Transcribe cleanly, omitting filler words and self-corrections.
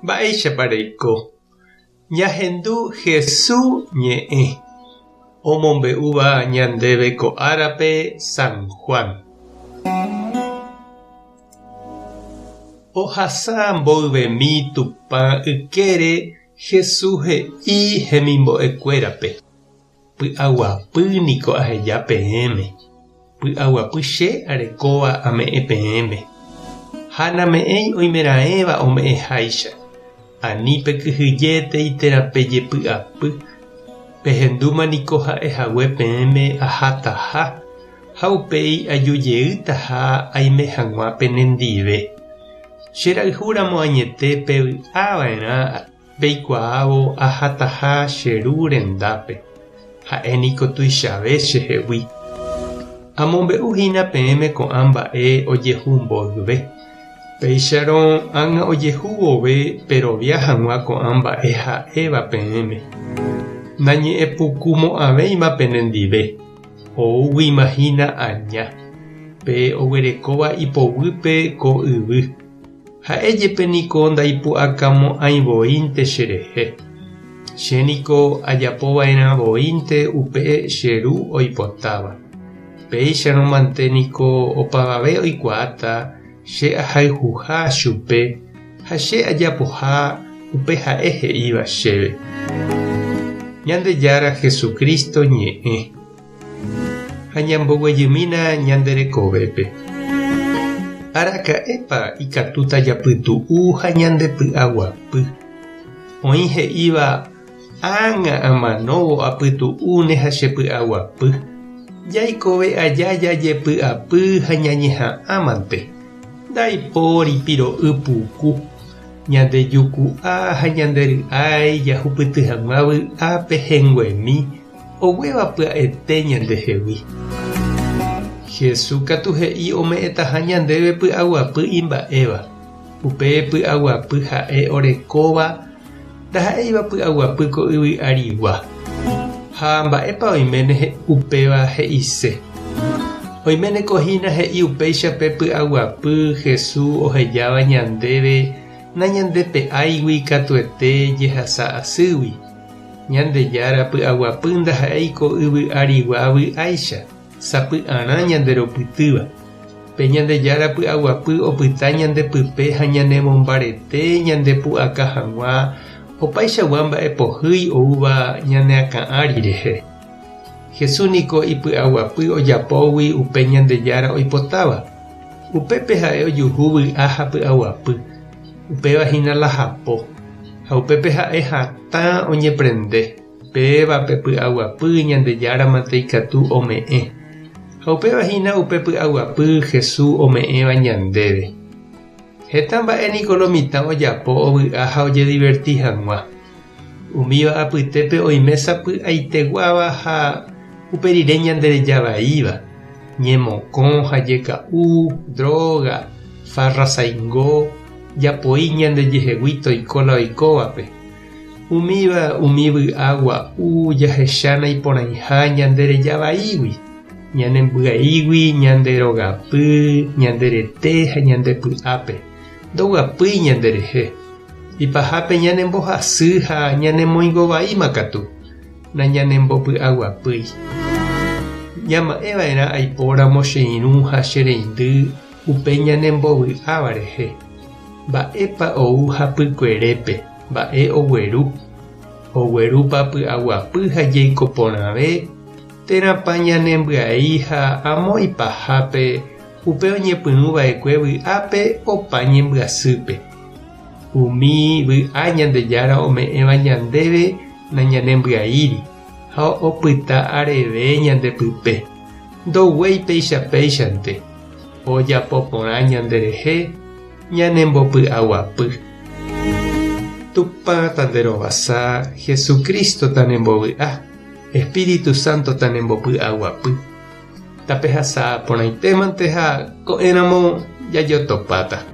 Mba'éichapa reiko? Ñahendu Hesu ñe'ẽ omombe'úva ñandéve ko árape San Juan. Ohasa mboyvemi Tupã ykére Hesu he'i hemimbo'ekuérape. Py'aguapy niko aheja peẽme, py'aguapy che arekóva ame'ẽ peẽme, ha name'ẽi oimeraẽva ome'ẽháicha. Ani pekyhyjétei térã pejepy'apy, pehendúma niko ha'e hague peẽme ahataha ha upéi aju jeýtaha aime hag̃ua penendive. Che rayhúramo añete pevy'a va'erã Peikuaávo ahataha che Ru rendápe, ha'e niko tuichave chehegui. Amombe'u hína peẽme ko'ã mba'e ojehu mboyve. Péicharõ ág̃a ojehu vove perovia hag̃ua ko'ã mba'e ha'éva peẽme. Nañe'ẽpukumo'ãvéima penendive, oúguima hína aña, pe oguerekóva ipoguýpe ko yvy. Ha'e jepe niko ndaipu'akamo'ãi voínte cherehe. Che niko ajapova'erã voínte upe che Ru oipotáva. Péicharõ mante niko opavave oikuaáta che ahayhuha chupe ha che ajapoha upe ha'e he'íva chéve. Ñandejára Jesucristo ñe'ẽ. Ha ñamboguejymína ñande rekovépe. Araka'épa ikatúta japytu'u ha ñandepy'aguapy? Oĩ he'íva, Ág̃a amanóvo apytu'úne ha chepy'aguapy. Jaikove aja jajepy'apy ha ñañeha'ãmante. Ndaipóri piro'y puku. Ñandejuku'a ha ñande ry'ái jahupyty hag̃ua vy'a pehẽnguemi Oguéva pya'ete ñandehegui. Jesús katu he'i ome'ẽtaha ñandéve py'aguapy imba'éva. Upe py'aguapy ha'e orekóva ndaha'éiva py'aguapy ko yvy arigua. Ha mba'épa oiméne upéva he'ise? Oiméneko hína he'i upéicha pe py'aguapy Jesús ohejáva ñandéve nañandepe'áigui katuete jehasa asýgui. Ñandejára py'aguapy ndaha'éi ko yvy arigua vy'áicha, sapy'arã ñanderopytýva. Pe Ñandejára py'aguapy opyta ñande pype ha ñanemombarete ñandepu'aka hag̃ua opaichagua mba'e pohýi oúva ñane akã ári rehe. Jesús niko ipy'aguapy ojapógui upe Ñandejára oipotáva. Upépe ha'e ojuhu vy'a ha py'aguapy. Upéva hína la hapo, ha upépe ha'e hatã oñeprende, péva pe py'aguapy Ñandejára mante ikatu ome'ẽ. Ha upéva hína upe py'aguapy Jesús ome'ẽva ñandéve. Heta mba'e niko lo mitã ojapo ovy'a ha ojediverti hag̃ua. Umíva apytépe oime sapy'aiteguáva ha upe rire ñandereja vaíva, ñemokõ ha jeka'u, dróga, farra saingo, japoi ñandejehegui toiko la oikóvape. Umíva umi vy'a gua'u jahecha naiporãiha ñandereja vaígui, ñanembyaígui ñande rogapy, ñande rete ha ñande py'ápe, ndoguapýi ñanderehe. Ipahápe ñanembohasy ha ñanemoingovaíma katu, nañanembopy'aguapýi. Ñama'ẽva'erã aipóramo che irũ ha che reindy upe ñanembovy'áva rehe. Mba'épa ou hapykuerépe, mba'e ogueru? Oguerúpa py'aguapy ha jeiko porãve, térãpa ñanembyai ha amo ipahápe upe oñepyrũva'ekue vy'ápe opa ñembyasýpe? Umi vy'a Ñandejára ome'ẽva ñandéve nañanembyaíri ha opyta areve ñande pype. Ndoguéi péicha péichante, ojapo porã ñanderehe, ñanembopy'aguapy. Tupã tanderovasa, Jesucristo tanembovy'a, Espíritu Santo tanembopy'aguapy. Tapehasa porãitémante ha ko'ẽramo jajotopáta.